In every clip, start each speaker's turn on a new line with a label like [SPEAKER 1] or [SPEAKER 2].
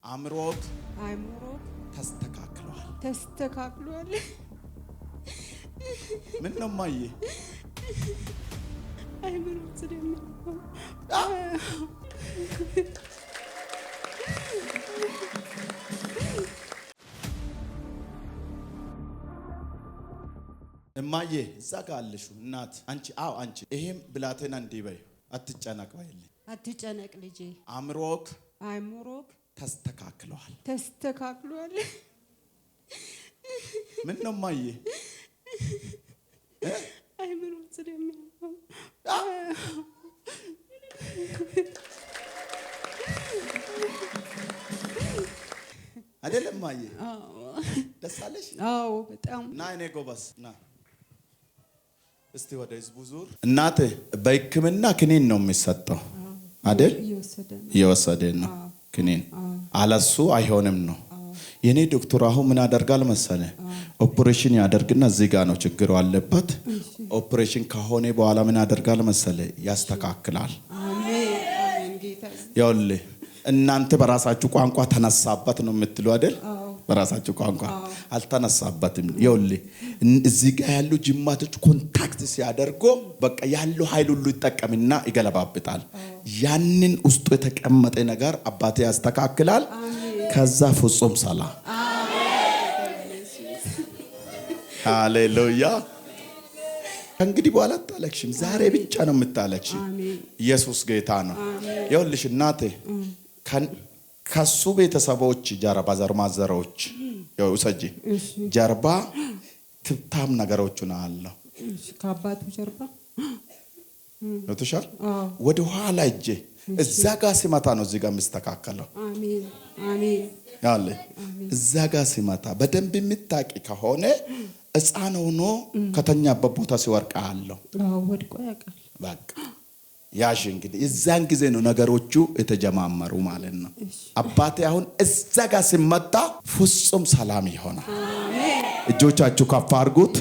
[SPEAKER 1] አእምሮት
[SPEAKER 2] አእምሮ
[SPEAKER 1] ተስተካክሏል።
[SPEAKER 2] ተስተካክሏል።
[SPEAKER 1] ምን ነው ማየ?
[SPEAKER 2] አእምሮ ስለሚያውቀው
[SPEAKER 1] እማዬ እዛ ጋ አለሹ እናት አንቺ፣ አዎ አንቺ፣ ይሄም ብላቴና እንዲህ በይ፣ አትጨነቅ በይልኝ።
[SPEAKER 2] አትጨነቅ ልጄ።
[SPEAKER 1] አእምሮክ
[SPEAKER 2] አእምሮክ
[SPEAKER 1] ተስተካክሏል።
[SPEAKER 2] ተስተካክሏል።
[SPEAKER 1] ምን ነው ማየ?
[SPEAKER 2] አእምሮ ስለሚያውቀው
[SPEAKER 1] አይደለም ማየ? ደስ አለሽ?
[SPEAKER 2] አዎ በጣም።
[SPEAKER 1] ና እኔ ጎበዝ ና እስቲ ወደ ህዝቡ ዙር። እናቴ በሕክምና ክኒን ነው የሚሰጠው አይደል?
[SPEAKER 2] እየወሰደ ነው።
[SPEAKER 1] እየወሰደ ነው ክኒን። አለሱ አይሆንም ነው። የኔ ዶክተር አሁን ምን ያደርጋል መሰለ? ኦፕሬሽን ያደርግና እዚህ ጋር ነው ችግሩ አለበት። ኦፕሬሽን ከሆነ በኋላ ምን ያደርጋል መሰለ? ያስተካክላል።
[SPEAKER 2] አሜን አሜን። ጌታ
[SPEAKER 1] ይኸውልህ እናንተ በራሳችሁ ቋንቋ ተነሳበት ነው የምትሉ አይደል? በራሳችሁ ቋንቋ አልተነሳበትም። ይኸውልህ እዚህ ጋር ያሉ ጅማቶች contact ሲያደርጉ በቃ ያለው ኃይል ሁሉ ይጠቀምና ይገለባብጣል። ያንን ውስጡ የተቀመጠ ነገር አባቴ ያስተካክላል። ከዛ ፍጹም ሰላም። ሃሌሉያ። ከእንግዲህ በኋላ አታለቅሽም። ዛሬ ብቻ ነው የምታለቅሽ።
[SPEAKER 2] አሜን።
[SPEAKER 1] ኢየሱስ ጌታ ነው። ይኸውልሽ እናቴ ከሱ ቤተሰቦች ጀርባ ዘር ማዘሮች ይኸው ውሰጂ
[SPEAKER 2] እሺ
[SPEAKER 1] ጀርባ ትብታም ነገሮች አለው።
[SPEAKER 2] እሺ። ከአባቱ ጀርባ።
[SPEAKER 1] ገብቶሻል?
[SPEAKER 2] አዎ።
[SPEAKER 1] ወደ ኋላ እጄ እዛ ጋር ሲመታ ነው እዚህ ጋር የሚስተካከለው።
[SPEAKER 2] አሜን አሜን።
[SPEAKER 1] ያለ እዛ ጋር ሲመታ በደንብ የምታቂ ከሆነ ሕፃን ሆኖ ከተኛበት ቦታ ሲወርቅ አለው።
[SPEAKER 2] አዎ ወድቆ ያውቃል።
[SPEAKER 1] በቃ ያሽ እንግዲህ እዛን ጊዜ ነው ነገሮቹ የተጀማመሩ ማለት ነው። አባቴ አሁን እዛ ጋር ሲመጣ ፍጹም ሰላም ይሆናል።
[SPEAKER 2] አሜን።
[SPEAKER 1] እጆቻችሁ ከፍ አድርጉት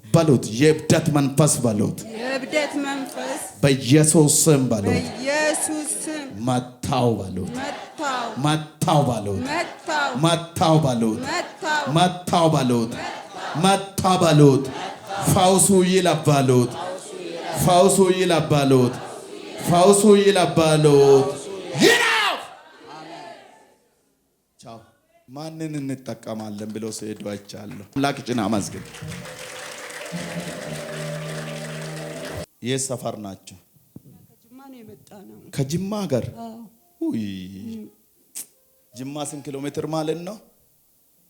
[SPEAKER 1] በሉት፣ የእብደት መንፈስ በሉት፣
[SPEAKER 2] የእብደት መንፈስ
[SPEAKER 1] በኢየሱስ ስም በሉት፣
[SPEAKER 2] በኢየሱስ ስም
[SPEAKER 1] መታው በሉት፣
[SPEAKER 2] መታው
[SPEAKER 1] መታው በሉት፣
[SPEAKER 2] መታው
[SPEAKER 1] መታው በሉት፣
[SPEAKER 2] መታው
[SPEAKER 1] መታው በሉት፣ መታ በሉት፣ ፈውሱ ይለፍ በሉት፣ ፈውሱ ይለፍ በሉት፣ ፈውሱ ይለፍ በሉት፣ ይለፍ። ቻው። ማንን እንጠቀማለን ብለው ሲሄዱ አይቻለሁ። አምላክ ጭና አመስግን። የት ሰፈር ናቸው?
[SPEAKER 2] ከጅማ ነው የመጣ ነው።
[SPEAKER 1] ከጅማ ሀገር።
[SPEAKER 2] አዎ።
[SPEAKER 1] ውይ ጅማ ስንት ኪሎ ሜትር ማለት ነው?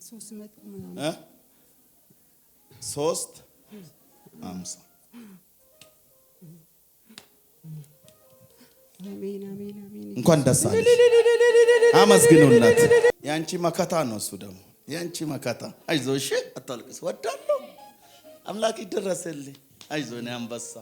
[SPEAKER 2] 300 ምናምን።
[SPEAKER 1] እ? 350።
[SPEAKER 2] አሜን አሜን አሜን።
[SPEAKER 1] እንኳን ደስ አለሽ። አመስግኑለት። የአንቺ መከታ ነው እሱ ደግሞ የአንቺ መከታ። አይዞህ እሺ፣ አታልቅስ። ወዳለሁ አምላክ ይደረስልኝ። አይዞህ እኔ አንበሳ።